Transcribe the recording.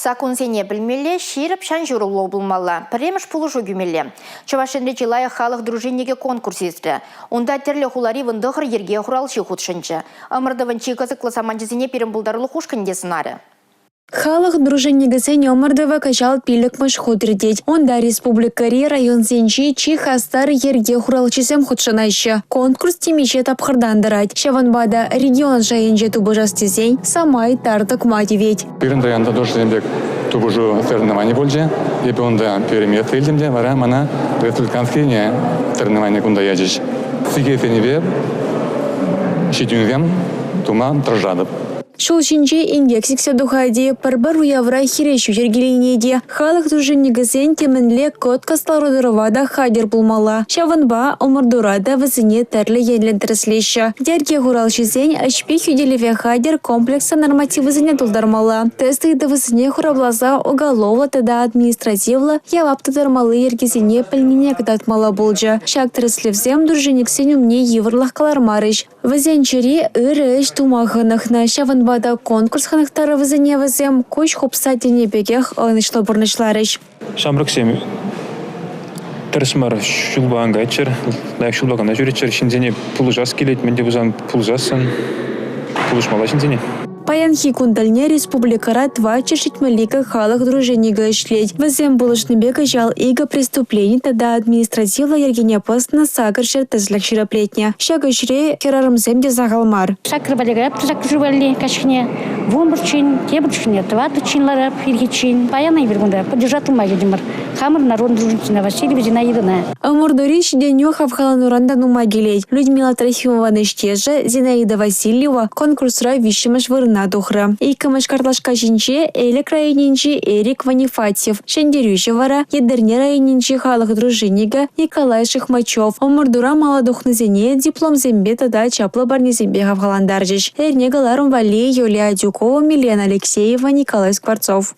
Саккунсене пӗлмелле, ҫирӗп ҫан-ҫурӑллӑ пулмалла, пӗрремӗш пулӑшу кӳмелле. Чӑваш Енри чи лайӑх халӑх дружинникӗ конкурс иртрӗ. Унта тӗрлӗ хулари 19 йӗрке хуралҫи хутшӑнчӗ. Ӑмӑртӑвӑн чи кӑсӑклӑ саманчӗсене пирӗн пултарулӑх ушкӑнӗ те сӑнарӗ. Халӑх дружинникӗсен ӑмӑртӑвӗ кӑҫал пиллӗкмӗш хут иртет. Унта республикӑри районсенчи чи хастар йӗрке хуралҫисем хутшӑнаҫҫӗ. Конкурс темиҫе тапхӑртан тӑрать. Ҫавӑнпа та регион шайӗнче тупӑшас тесен самай тар тӑкма тивет. Пирӗн районта тоже пек тупӑшу соревновани пулчӗ. Эпӗ унта первое илтӗм те вара мана республиканскийне соревнование кунта ячӗҫ. Сикесенипе ҫитӗнӳсем тума тӑрӑшатӑп. Ҫул ҫинче инкек сиксе тухать-и, пӗр-пӗр уявра хирӗҫӳ йӗркеленет-и, халӑх дружинникӗсен темӗнле кӑткӑс лару-тӑрӑва та хатӗр пулмалла. Ҫавӑнпа ӑмӑртура та вӗсене тӗрлӗ енлӗн тӗрӗслеҫҫӗ. Йӗрке хуралҫисен ӗҫпе хӳтӗлеве хатӗр комплекслӑ нормативӗсене тултармалла. Тест ыйтӑвӗсене хуравласа уголовлӑ тата административлӑ явап тытармалли йӗркесене пӗлнине кӑтартмалла пулчӗ. Ҫак тӗрӗслевсем дружинниксен умне йывӑрлӑх кӑлармарӗҫ. Вӗсен чӗри ырӑ ӗҫ тума хӑнӑхнӑ, ҫавӑнпа та конкурс хӑнӑхтарӑвӗсене вӗсем куҫ хупса тенӗ пекех ӑнӑҫлӑ пурнӑҫларӗҫ. Ҫамрӑксем тӗрӗс мар ҫулпа ан кайччӑр, лайӑх ҫулпа кӑна ҫӳреччӗр, ҫынсене пулӑшас килет, мӗн те пулсан пулӑшассӑн пулӑшмалла ҫынсене. Паянхи кун тӗлне республикӑра 472 халӑх дружинникӗ ӗҫлет. Вӗсем пулӑшнипе кӑҫал икӗ преступлени тата административлӑ йӗркене пӑснӑ 800 тӗслӗх ҫирӗплетнӗ. Ҫак ӗҫре хӗрарӑмсем те сахал мар. Саккӑр валли саккӑр валли каҫхине вунпӗрччен, тепӗр чухне тӑваттӑччен ларап ирхиччен. Паян эпир кунта поддержать тума килтӗмӗр. Хамӑр народ дружинцына Васильева Зинаидӑна. Ӑмӑртури ҫитӗнӳ хавхалануран та нумай килет. Людмила Трофимован ӗҫтешӗ Зинаида Васильева конкурсра виҫҫӗмӗш вырӑна тухрӗ. Иккӗмӗш картлашка ҫинче Элӗк районӗнчи Эрик Ванифатьев, ҫӗнтерӳҫӗ вара Етӗрне районӗнчи халӑх дружинникӗ Николай Шихмачев. Ӑмӑртура мала тухнисене дипломсемпе тата чаплӑ парнесемпе хавхалантарчӗҫ. Эрне кӑларӑм валли Юлия Адюкова, Милена Алексеева, Николай Скворцов.